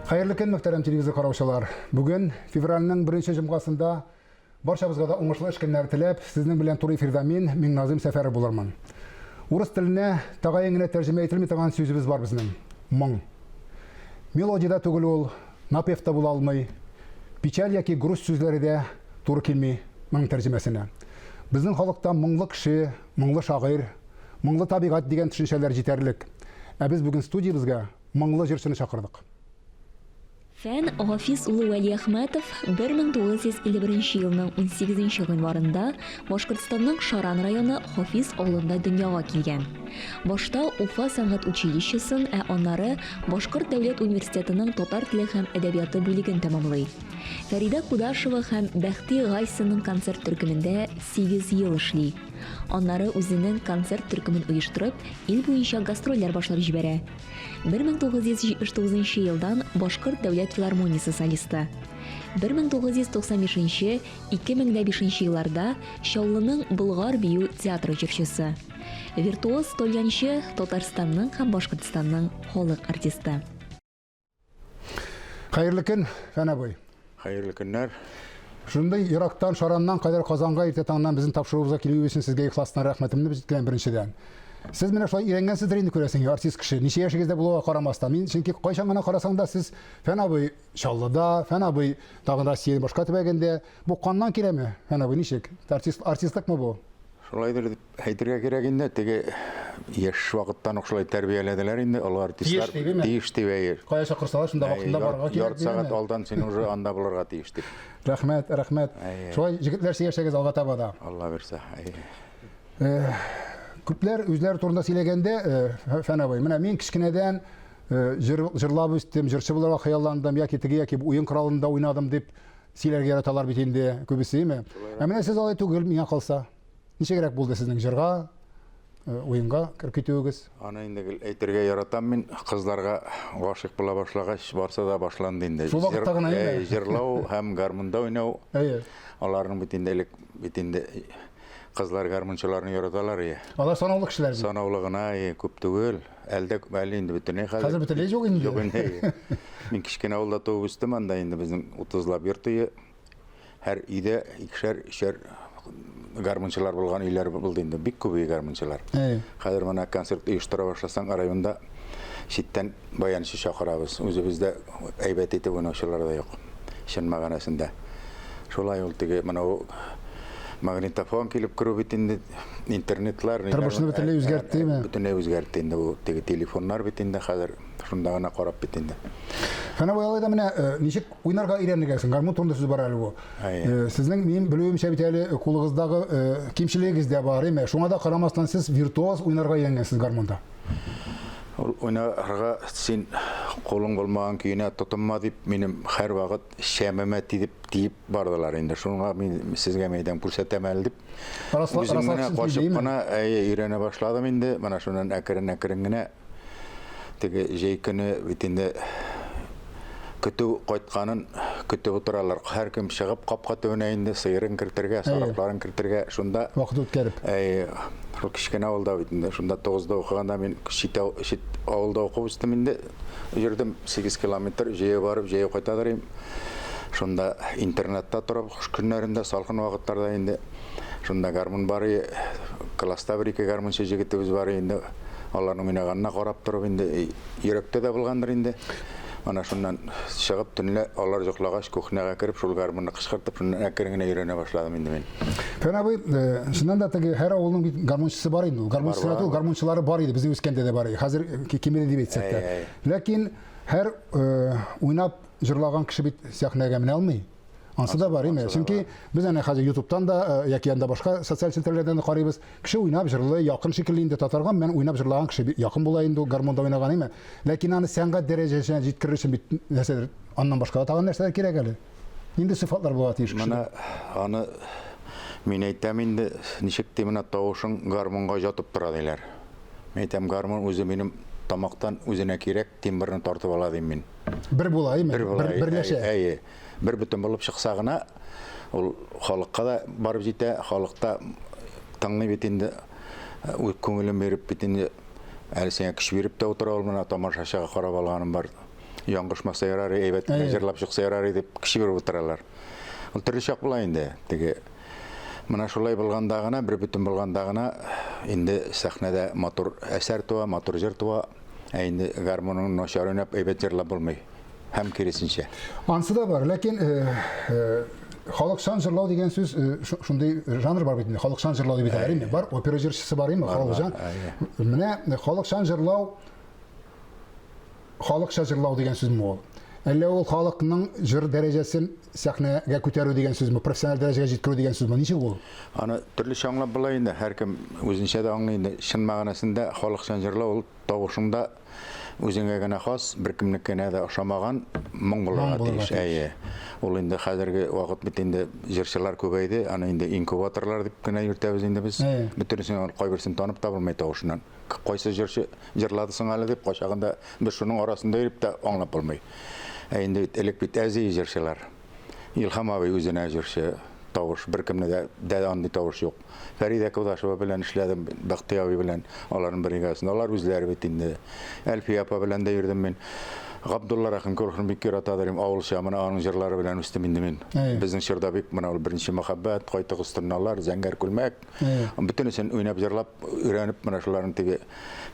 Хәерле көн, мөхтәрәм телевизор караучылар. Бүген февральнең беренче җомгасында барчабызга да уңышлы эш көннәре теләп, сезнең белән туры эфирда мин, Миңназыйм Сәфәров булырмын. Урыс теленә тәгаен генә тәрҗемә ителми торган сүзебез бар безнең. Моң. Мелодия да түгел ул, напев та була алмый. Печаль яки грусть сүзләре дә туры килми моның тәрҗемәсенә. Безнең халыкта моңлы кеше, моңлы шагыйрь, моңлы табигать дигән төшенчәләр җитәрлек. Ә без бүген студиябезгә моңлы җырчыны чакырдык. Фән Хафиз улы Вәлиәхмәтов 1951 елның 18 гыйнварында Башкортстанның Шаран районы Хафиз авылында дөньяга килгән. Башта Уфа сәнгать училищесын, ә аннары Башкорт дәүләт университетының татар теле һәм әдәбияты бүлеген тәмамлый. Фәридә Кудашева һәм Бәхти Гайсинның концерт төркемендә 8 ел эшли. Аннары үзенең концерт төркемен оештырып, ил буенча гастрольләр башлап җибәрә. 1979 елдан Башкорт дәүләт филармониясе солисты. 1995-2005 елларда Чаллының Болгар бию театры җырчысы. Виртуоз тальянчы, Татарстанның һәм Башкортстанның халык артисты. Хәерле көн, Фән абый. Хәерле көннәр. Шундый ерактан, Шараннан кадәр Казанга иртә таңнан безнең тапшыруыбызга килүегез өчен сезгә ихластан рәхмәтемне җиткерәм беренчедән. Сез менә шулай өйрәнгәнсездер инде күрәсең, артист кеше. Ничә яшегездә булуга карамастан. Мин чөнки кайчан гына карасаң да сез Фән абый Чаллыда, Фән абый тагын Россиянең башка төбәгендә. Бу каннан киләме, Фән абый, ничек? Артист, артистлыкмы бу? Шулайдыр дип Әйтергә кирәк инде, теге яшь вакыттан ук шулай тәрбияләделәр инде, олы артистлар. Тиеш дип, Тиеш дип, әйе. Кая чакырсалар, шунда вакытында барырга кирәк. Ярты сәгать алдан син уже анда булырга тиеш дип. Рәхмәт, рәхмәт. Шулай җегетләрчә яшәгез алга таба да. Алла бирсә, әйе. Күпләр үзләре турында сөйләгәндә, Фән абый, менә мин кечкенәдән җырлап үстем, җырчы булырга хыялландым, яки теге яки бу уен коралында уйнадым дип сөйләргә яраталар бит инде күбесе, әйеме? Ә менә сез алай түгел, миңа калса. Ничегрәк булды сезнең җырга, э, уенга кереп китүегез? Аны инде гел әйтергә яратам мин. Кызларга гашыйк була башлагач, барсы да башланды инде. Шул вакытта гына инде. Җырлау һәм гармунда уйнау. Әйе. Аларның бит инде элек бит инде кызлар гармунчыларны яраталар ие. Алар санаулы кешеләр бит. Санаулы гына, ие, күп түгел. Әлдә әле инде бөтенләй хәзер. Хәзер бөтенләй юк инде. Юк инде. Мин кечкенә авылда туып үстем, анда инде безнең 30лап йорт ие. Һәр өйдә икешәр, өчәр гармунчылар булган өйләр булды инде. Бик күп өй гармунчылар. Хәзер менә концерт оештыра башласаң, районда читтән баянчы чакырабыз. Үзебездә әйбәт итеп уйнаучылар да юк. Чын мәгънәсендә. Шулай ул теге менә ул магнитофон килеп керү бит инде интернетлар. Тормышны бөтенләй үзгәрттеме? Бөтенләй үзгәртте инде бу теге телефоннар бит инде хәзер шунда гына карап бит инде. Фәнә алай да менә ничек Уйнарга өйрәнергә соң, гармун турында сүз бара әле бу. Сезнең минем белүемчә бит әле кулыгыздагы кимчелегегез дә бар, әйме? Шуңа да карамастан сез виртуоз уйнарга өйрәнгәнсез гармунда. Ул уйнарга син кулың булмаган көенә тотынма дип минем һәрвакыт шәмемә тидеп тиеп бардылар инде. Шуңа мин сезгә мәйдан күрсәтәм әле дип. Үзем генә качып кына өйрәнә башладым инде. Менә шуннан әкрен-әкрен генә Теге җәй көне бит инде көтү кайтканын көтеп утыралар. Һәркем чыгып капка төбенә инде сыерын кертергә, сарыкларын кертергә. Шунда вакыт үткәреп. Әй, шул кечкенә авылда бит инде. Шунда 9-да укыганда мин чит, чит авылда укып үстем инде. Йөрдем 8 километр җәяү барып, җәяү кайта торыйм. Шунда интернатта торып, кыш көннәрендә, салкын вакытларда инде Шунда гармун бар и, класста бер-ике гармунчы җегетебез бар инде. Аларның уйнаганына карап торып инде, йөрәктә дә булгандыр инде. Ана шуннан чыгып төнлә алар йоклагач кухняга кереп шул гармунны кычкыртып шуннан әкрен генә өйрәнә башладым инде мин. Фән абый, чыннан да теге һәр авылның бит гармунчысы бар инде ул. Гармунчысы түгел, гармунчылары бар иде, безнең үскәндә дә бар иде. Хәзер кимеде дип әйтсәк тә. Ләкин һәр уйнап җырлаган кеше бит сәхнәгә менә алмый. Ансы да бар, име? Чөнки без әнә хәзер YouTube'тан да яки анда башка социаль челтәрләрдән дә карыйбыз. Кеше уйнап җырлый, якын шикелле инде татарга мен уйнап җырлаган кеше якын була инде гармунда уйнаган, име? Ләкин аны сәнгать дәрәҗәсенә җиткерер өчен бит нәрсәдер аннан башка да тагын нәрсәләр кирәк әле. Нинди сыйфатлар булырга тиеш кешедә? Менә аны мин әйтәм инде, ничек ди менә тавышың гармунга җатып тора диләр. Мин әйтәм, гармун үзе минем тамактан үзенә кирәк тембрны тартып ала дим мин. Бер була, име? Бер була. Берләшә. Әйе. Бер бөтен булып чыкса гына, ул халыкка да барып җитә, халык та тыңлый бит инде, үз күңелен биреп бит инде, әле сиңа көч биреп тә утыра ул, менә тамашачыга карап алганым бар. Яңгышмаса ярар, әйбәт кенә җырлап чыкса ярар дип кеше биреп утыралар. Ул төрле чак була инде. Теге менә шулай булганда гына, бер бөтен булганда гына инде сәхнәдә матур әсәр туа, матур җыр туа. Ә инде гармунын начар уйнап әйбәт җырлап булмый. Һәм киресенчә. Ансы да бар, ләкин э, э, халыкчан җырлау дигән сүз э, шундый жанр бар бит инде. Халыкчан җырлау дип әйтәләр инде. Бар опера җырчысы бар инде, халыкчан. Менә халыкчан җырлау халыкча җырлау дигән сүзме ул? Әллә ул халыкның җыр дәрәҗәсен сәхнәгә күтәрү дигән сүзме, профессиональ дәрәҗәгә җиткерү дигән сүзме? Ничек ул? Аны төрлечә аңлап була инде, һәркем үзенчә дә аңлый инде. Чын мәгънәсендә халыкчан җырлау ул тавышыңда үзеңә генә хас, беркемнекенә дә ошамаган моң булырга тиеш. Әйе. Ул инде хәзерге вакыт бит инде җырчылар күбәйде, аны инде инкубаторлар дип кенә йөртәбез инде без. Бөтенесен кайберсен танып та булмый тавышыннан. Кайсы җырчы җырлады соң әле дип, кайчагында без шуның арасында йөреп тә аңлап булмый. Ә инде бит элек бит әзи җырчылар. Илһам абый үзенә җырчы, тавыш беркемне дә дә андый тавыш юк. Фәридә Кудашева белән эшләдем, Бәхти абый белән, аларның бригадасында. Алар үзләре бит инде. Әлфия апа белән дә йөрдем мин. Габдулла Рәхимкуловны бик яратадыр идем, авылча, менә аның җырлары белән үстем инде мин. Безнең чорда бик менә ул беренче мәхәббәт, Кайтыгыз торналар, Зәңгәр күлмәк. Бөтенесен уйнап җырлап, өйрәнеп менә шуларның теге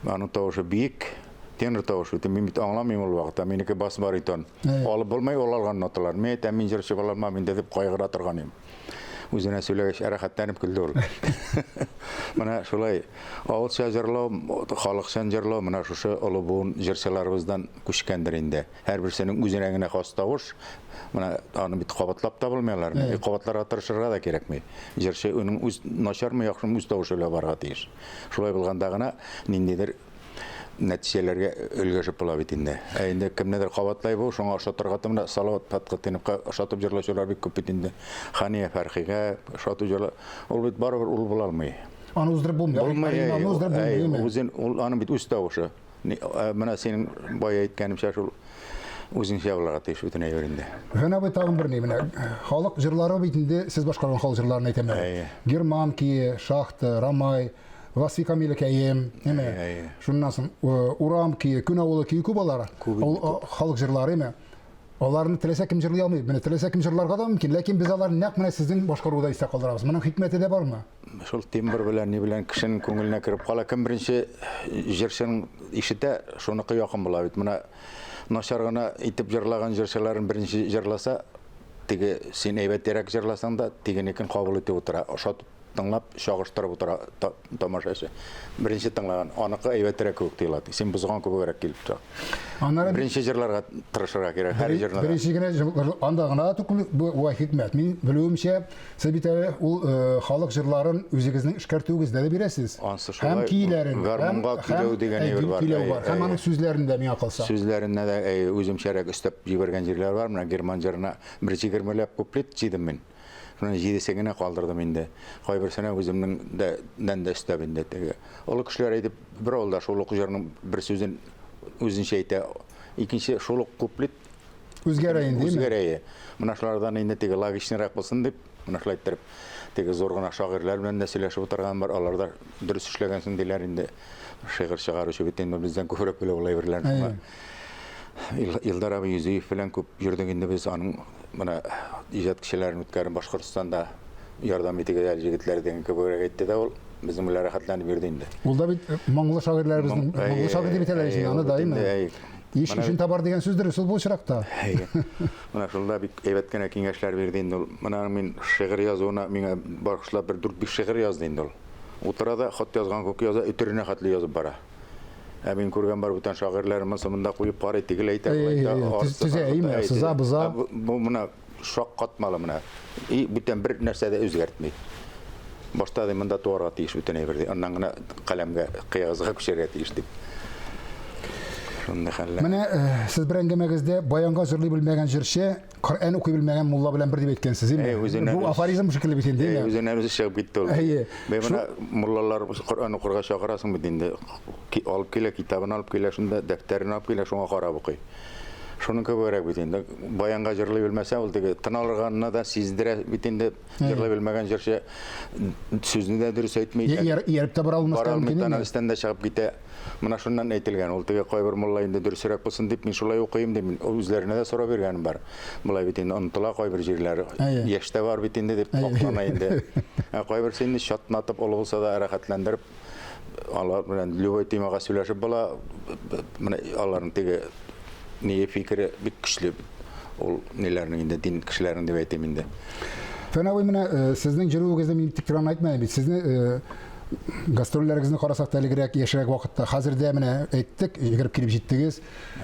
аның тавышы биек, тенор тавышы бит. Мин бит аңламыйм ул вакытта. Минеке бас баритон. Алып булмый ул алган ноталар. Мин әйтәм, мин җырчы була алмам инде дип кайгыра торган идем. Үзенә сөйләгәч, рәхәтләнеп көлде ул. Менә шулай авылча җырлау, халыкчан җырлау менә шушы олы буын җырчыларыбыздан күчкәндер инде. Һәрберсенең үзенә генә хас тавыш. Менә аны бит кабатлап та булмый аларны. И кабатларга тырышырга да кирәкми. Җырчы аның үз начармы, яхшымы үз тавышы белән барырга тиеш. Шулай булганда гына ниндидер нәтиҗәләргә өлгәшеп була бит инде. Ә инде кемнедер кабатлай бу, шуңа ошатырга тотына. Салават Фәтхетдиновка ошатып җырлаучылар бик күп бит инде. Хания Фәрхигә ошатып җырла. Ул бит барыбер ул була алмый. Аны уздырып булмый. Булмый. Аны уздырып булмый. Үзен ул аның бит үз тавышы. Менә синең бая әйткәнемчә шул үзеңчә булырга тиеш бөтен әйбер инде. Фән абый тагын бер ни, менә халык җырлары бит инде сез башкарган халык җырларын әйтәм әле. Герман кие, Шахта, Рамай, Васфи Камиләкәем, әмә. Шуннан соң Урам кие, Күн авылы кие күп алар. Ул халык җырлары әмә. Аларны теләсә кем җырлый алмый. Менә теләсә кем җырларга да мөмкин, ләкин без аларны нәкъ менә сезнең башкаруда истә калдырабыз. Моның хикмәте дә бармы? Шул тембр белән, ни белән кешенең күңеленә кереп кала. Кем беренче җырчының ишетә, шуныкы якын була бит. Менә начар гына итеп җырлаган җырчыларын беренче җырласа, теге син әйбәтрәк җырласаң да, тегенекен кабул итеп утыра, ошатып тыңлап, чагыштырып утыра тамашачы. Беренче тыңлаган, аныкы әйбәтрәк кебек тоела. Син бозган кебегрәк килеп чыга. Аннары беренче җырларга тырышырга кирәк, һәр җырны. Беренче генә анда гына түгел, бу хикмәт. Мин белүемчә, сез бит әле ул э, халык җырларын үзегезнең эшкәртүегездә дә бирәсез. Ансы шулай. Һәм көйләрен, гармунга көйләү дигән әйбер бар. Көйләү бар. Һәм аның сүзләрен дә миңа калса. Сүзләренә дә үземчәрәк өстәп җибәргән җирләр бар. Менә герман җырына бер җигермеләп куплет җыйдым мин. Шуның җидесе генә калдырдым инде. Кайберсенә үземнең дә дән дә өстәп инде теге. Олы кешеләр әйтеп, бер авылда шул ук җырның бер сүзен үзенчә әйтә. Икенче шул ук куплет үзгәрә инде. Үзгәрә. Менә шулардан инде теге логичныйрак булсын дип, менә шулай иттереп, теге зур гына шагыйрьләр белән дә сөйләшеп утырган бар, алар да дөрес эшләгәнсең диләр инде. Шигырь чыгаручы бит инде бездән күбрәк белә ул әйберләрне. Илдар абый Юзиев белән күп йөрдек инде без аның менә иҗат кичәләрен үткәреп Башкортстанда ярдәм итегез әле җегетләр дигән кебегрәк әйтте дә ул безнең белән рәхәтләнеп йөрде инде. Ул да бит э, моңлы шагыйрьләребезнең моңлы шагыйрь дип әйтәләр инде аны даими. Иш өчен табар дигән сүз дөрес ул бу очракта. Менә шул да бик әйбәт кенә киңәшләр бирде инде ул. Менә мин шигырь язуына миңа багышлап бер 4-5 шигырь язды инде ул. Утыра да хат язган күк яза, өтеренә хәтле язып бара. Ә мин күргән бар бүтән шагыйрьләр монысы монда куеп карый, тегеләй әйтә, болай әйтә. Төзә, әйме, сыза, боза. Бу менә шаккатмалы менә. И бүтән бер нәрсә дә үзгәртми. Башта ди монда туарга тиеш бүтән әйбер ди. Аннан гына каләмгә, кыягызга күчәргә тиеш дип. Шундый хәлләр. Менә э, сез бер әңгәмәгездә баянга җырлый белмәгән җырчы Коръән укый белмәгән мулла белән бер дип әйткәнсез, әйеме? Үзеннән Бу афоризм шикелле бит инде, әйеме? Үзеннән үзе чыгып китте ул. Әйе. Бе менә муллалар Коръән укырга чакырасың бит инде. Алып килә, китабын алып килә, шунда дәфтәрен алып килә, шуңа карап укый. Шуның кебегрәк бит инде. Баянга җырлый белмәсә, ул теге тын алырганына да сиздерә бит инде. Җырлый белмәгән җырчы сүзне дә дөрес әйтми. Ияреп тә бара алмаска мөмкин. Бара алмый, өстән дә чыгып китә. Менә шуннан әйтелгән. Ул теге кайбер мулла инде дөресрәк булсын дип, мин шулай укыйм дип, мин үзләренә дә сорау биргәнем бар. Болай бит инде онытыла кайбер җирләре. Яшь тә бар бит инде дип аклана инде. Ә кайберсе инде чатнатып, олы булса да рәхәтләндереп, алар белән любой темага сөйләшеп була. Менә аларның теге ние фикере бик көчле. Ул ниләрнең инде дин кешеләренең дип әйтим инде. Фән абый, менә сезнең җөрүегезне мин тик торган әйтмәдем бит. Сезне гастрольләрегезне карасак та элегрәк, яшьрәк вакытта, хәзер дә менә әйттек, йөгереп килеп җиттегез.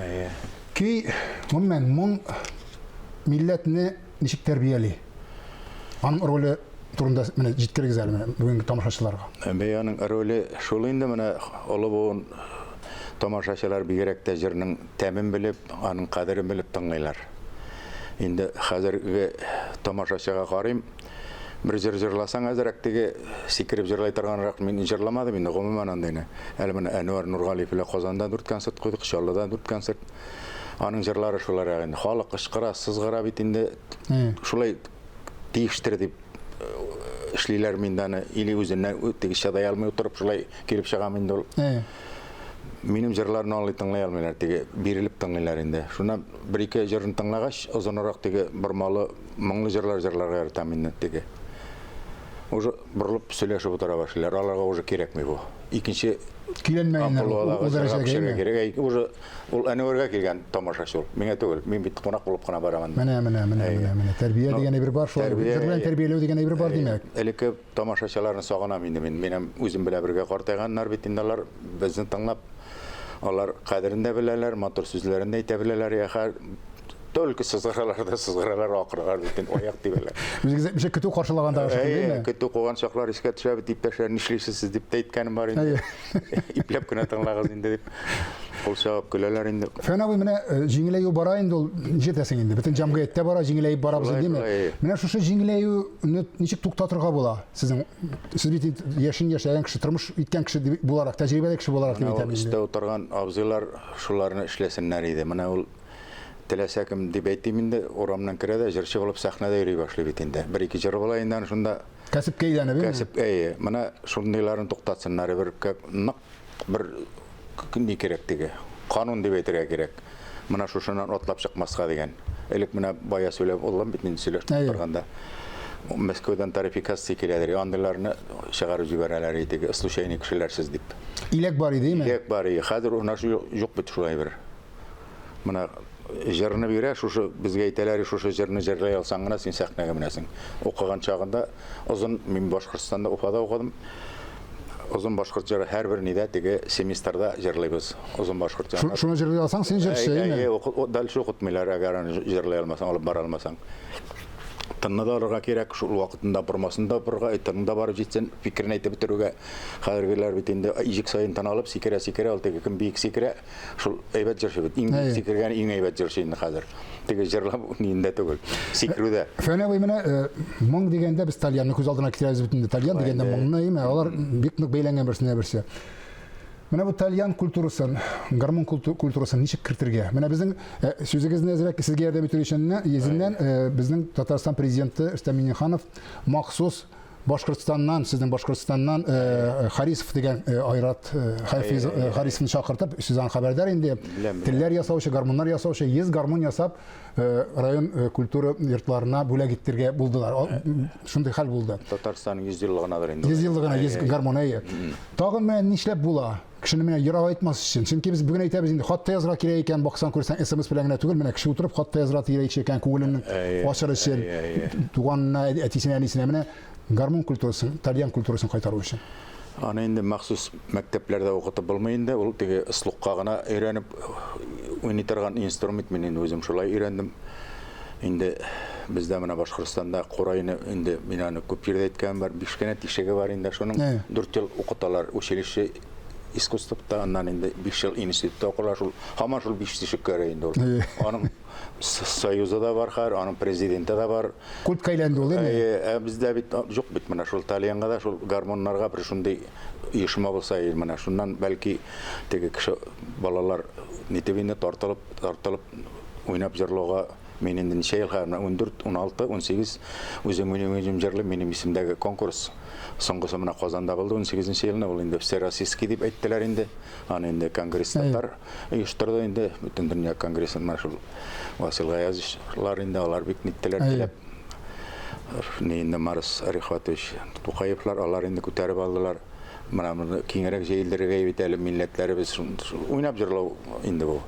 Әйе. Көй, гомумән, моң милләтне ничек тәрбияли? Аның роле турында менә җиткерегез әле менә бүгенге тамашачыларга. Бәй, аның роле шул инде, менә олы буын тамашачылар бигрәк тә җырның тәмен белеп, аның кадерен белеп тыңлыйлар. Инде хәзерге тамашачыга карыйм, бер җыр җырласаң әзрәк теге сикереп җырлай торганрак мин җырламадым инде гомумән андыйны. Әле менә Әнвәр Нургалиев белән Казанда дүрт концерт куйдык, Чаллыда дүрт концерт. Аның җырлары шуларак инде. Халык кычкыра, сызгыра бит инде. Шулай тиештер дип эшлиләр инде аны. Или үзеннән теге чыдай алмый утырып шулай килеп чыгам инде ул. Минем җырларны алай тыңлый алмыйлар, теге бирелеп тыңлыйлар инде. Шуннан бер-ике җырын тыңлагач, озынрак теге бормалы, моңлы җырлар җырларга яратам инде теге. Уже борылып сөйләшеп утыра башлыйлар. Аларга уже кирәкми бу. Икенче көйләнмәгәннәр ул дәрәҗәгә. Кирәк. Уже ул Әнвәргә килгән тамашачы ул. Миңа түгел. Мин бит кунак булып кына барам анда. Менә, менә, менә, менә, менә. Тәрбия дигән әйбер бар шулай. Җыр белән тәрбияләү дигән әйбер бар, димәк. Элекке тамашачыларны сагынам инде мин. Минем үзем белән бергә картайганнар бит инде алар безне тыңлап. Алар кадерен дә беләләр, матур сүзләрен дә әйтә беләләр. Яхар только сызгыралар да сызгыралар, акыралар бит инде, аяк тибәләр. Үзегез әйтмешә көтү каршылаганда шикеллеме? Көтү куган чаклар искә төшә бит, иптәшләр, нишлисез сез дип тә әйткәнем бар инде. Ипләп кенә тыңлагыз инде дип. Кул чабып көләләр инде. Фән абый, менә җиңеләю бара инде ул, ничәтәсең инде? Бөтен җәмгыятьтә бара, җиңеләеп барабыз инде. Менә шушы җиңеләюне ничек туктатырга була? Сезнең сез бит яшен яшәгән кеше, тормыш иткән кеше буларак, тәҗрибәле кеше буларак дип әйтәм инде. Өстә утырган абзыйлар шуларны эшләсеннәр иде. Менә ул теләсә кем дип әйтим инде, урамнан керә дә җырчы булып сәхнәдә йөри башлый бит инде. Бер-ике җыры була инде аның шунда. Кәсепкә әйләнеп, Кәсеп, әйе. Менә шундыйларын туктатсыннар бер нык бер ни кирәк теге. Канун дип әйтергә кирәк. Менә шушыннан атлап чыкмаска дигән. Элек менә бая сөйләп булдым бит инде сөйләшеп торганда. Мәскәүдән тарификация киләдер. Андыйларны чыгарып җибәрәләр иде, случайный кешеләрсез дип. Иләк бар иде, име? Иләк бар иде. Хәзер у нас юк бит шулай бер. Менә җырны бирә, шушы безгә әйтәләр, шушы җырны җырлый алсаң гына син сәхнәгә менәсең. Укыган чагында озын, мин Башкортстанда Уфада укыдым. Озын башкорт җыры һәрбер нидә теге семестрда җырлыйбыз. Озын башкорт җыры. Шуны җырлый алсаң, син җырчы, әйе. Дальше укытмыйлар, әгәр аны җырлый алмасаң, алып бара алмасаң. Тынны да алырга кирәк, шул вакытында бормасын да борырга, тынны да барып җитсен, фикерен әйтеп бетерүгә. Хәзергеләр бит инде иҗек саен тын алып, сикерә-сикерә, ул теге кем биек сикерә, Шул әйбәт җырчы бит. Иң биек сикергән иң әйбәт җырчы инде хәзер. Теге җырлап ниндә түгел. Сикерүдә. Фән абый, менә моң дигәндә без тальянны күз алдына китерәбез бит инде. Тальян дигәндә моңны, әйме, алар бик нык бәйләнгән берсенә берсе. Менә бу тальян культурасын, гармун культурасын ничек кертергә? Менә безнең сүзегезне әзрәк сезгә ярдәм итү өчен йөзеннән безнең Татарстан президенты Рөстәм Миңнеханов махсус Башкортстаннан, сезнең Башкортстаннан Харисов дигән Айрат Хафиз Харисовны чакыртып, сез аны хәбәрдар инде. Телләр ясаучы, гармуннар ясаучы, 100 гармун ясап, район культура йортларына бүләк иттерергә булдылар. Шундый хәл булды. Татарстанның 100 еллыгынадыр инде. 100 еллыгына 100 гармун, әйе. Тагын менә нишләп була? Кешене менә ерагайтмас өчен. Чөнки без бүген әйтәбез инде, хат та язырга кирәк икән, баксаң күрсәң, смс белән генә түгел, менә кеше утырып хат та язырга кирәк икән, күңеленең ачыр өчен, туганына, әтисенә, әнисенә менә гармун культурасын, тальян культурасын кайтару өчен. Аны инде махсус мәктәпләрдә укытып булмый инде, ул теге слухка гына өйрәнеп уйный торган инструмент, мин инде үзем шулай өйрәндем. Инде бездә менә Башкортстанда курайны инде мин аны күп җирдә әйткәнем бар, биш кенә тишеге бар инде шуның. 4 ел укыталар училище искусствода, аннан инде 5 ел институтта укыла, шул һаман шул биш тишек керә инде ул. Аның союзы да бар хәзер, аның президенты да бар. Культка әйләнде ул, әйе. Ә бездә бит юк бит менә шул тальянга да, шул гармуннарга бер шундый оешма булса, менә шуннан бәлки теге кеше балалар нитеп инде тартылып, тартылып. Уйнап җырлауга мин инде ничә ел хәзер, 14, 16, 18 үзем уйныйм, үзем җырлыйм, минем исемдәге конкурс. Соңгысы менә Казанда булды, 18 елны, ул инде Всероссийский дип әйттеләр инде. Аны инде Конгресс татар оештырды инде, бөтен дөнья конгрессын менә шул Васил Гаязовичлар инде, алар бик ниттеләр теләп. Ни инде Марс Рихватович Тукаевлар, алар инде күтәреп алдылар. Менә моны киңрәк җәелдерергә бит әле милләтләребез уйнап җырлау инде бу.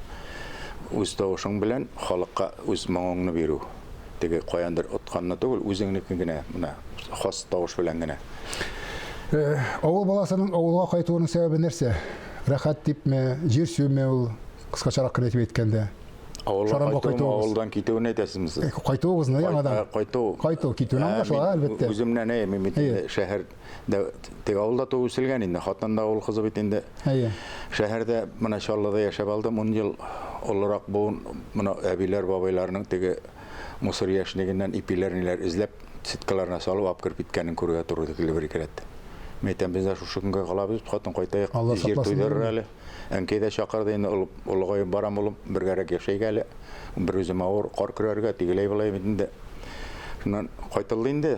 Үз тавышың белән халыкка үз моңыңны бирү. Теге каяндыр отканны түгел, үзеңнеке генә, менә хас тавыш белән генә. Авыл баласының авылга кайтуының сәбәбе нәрсә? Рәхәт дипме, җир сөюме ул, кыскачарак кына итеп әйткәндә? Авылга кайтуым, авылдан китүен әйтәсезме сез? Кайтуыгызны яңадан. Кайту. Кайту, китүне аңлашыла, әлбәттә. Үземнән, әйе, мин бит инде шәһәр теге авылда туып үселгән инде, хатын да авыл кызы бит инде. Әйе. Шәһәрдә менә Чаллыда яшәп алдым, 10 ел олырак буын, менә әбиләр, бабайларның теге мусор яшьнигеннән ипиләр ниләр эзләп, сеткаларына салып алып кереп киткәнен күрергә туры килде бер ике рәт. Мин әйтәм, без дә шушы көнгә калабыз, хатын кайтаек, җир туйдырыр әле. Әнкәй дә чакырды инде, олыгаеп барам, улым, бергәрәк яшәйк әле. Бер үзем авыр, кар көрәргә, тегеләй-болай бит инде. Шуннан кайтылды инде.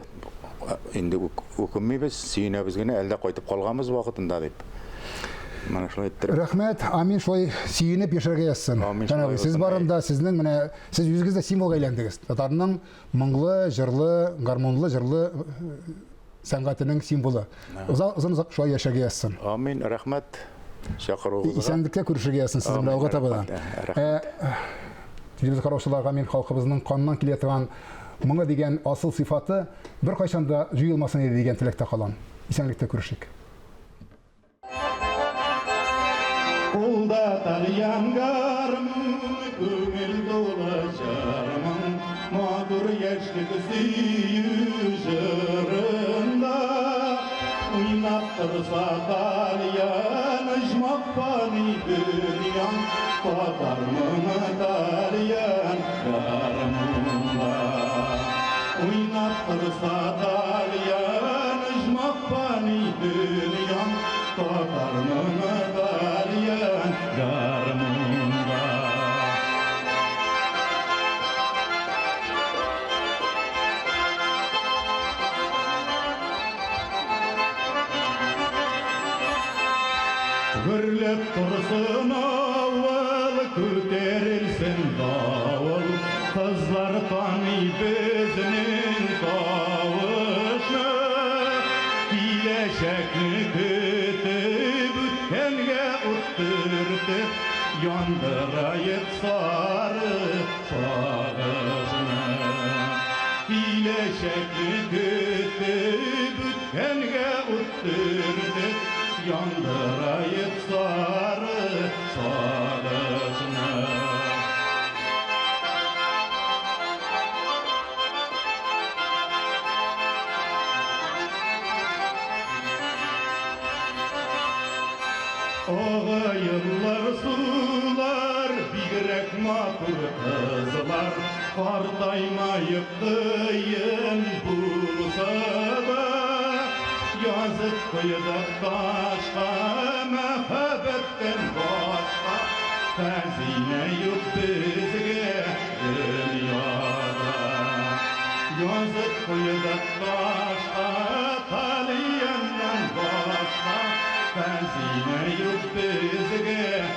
Инде үкенмибез, сөенәбез генә, әлдә кайтып калганбыз вакытында дип. Менә шулай иттереп. Рәхмәт, амин, шулай сөенеп яшәргә язсын. Амин, шулай сез барында, сезнең менә, сез үзегез дә символга әйләндегез. Татарның моңлы, җырлы, гармунлы, җырлы сәнгатенең символы. Озын озак шулай яшәргә язсын. Амин, рәхмәт чакыруыгызга. Исәнлектә күрешергә язсын сезнең белән алга таба да. Телевизор караучыларга мин халкыбызның каннан килә торган моңы дигән асыл сыйфаты беркайчан да җуелмасын иде дигән теләктә калам. Исәнлектә күрешик. Кулда тальян гармун, күңел тулы җыр-моң, матур яшьлек сөю җырында. Уйнап торса тальян, оҗмах фани дөньям, татар моңы тальян гармунда. Уйнап торса тальян, оҗмах фани дөньям, татар моңы тальян гармунда. Гөрләп торсын авыл, күтәрелсен давыл, кызлар таный безнең тавышны. Киләчәкне көтеп, үткәнгә ут төртеп, яндыраек сары сагышны. Киләчәкне көтеп, үткәнгә ут төртеп, яндыраек сары сагышны. Агыйлар сулар, бигрәк матур кызлар, картаймаек кыен булса да, язып куйдык ташка, мәхәббәттән башка хәзинә юк безгә дөньяда. Язып куйдык ташка, тальяннан башка хәзинә юк безгә.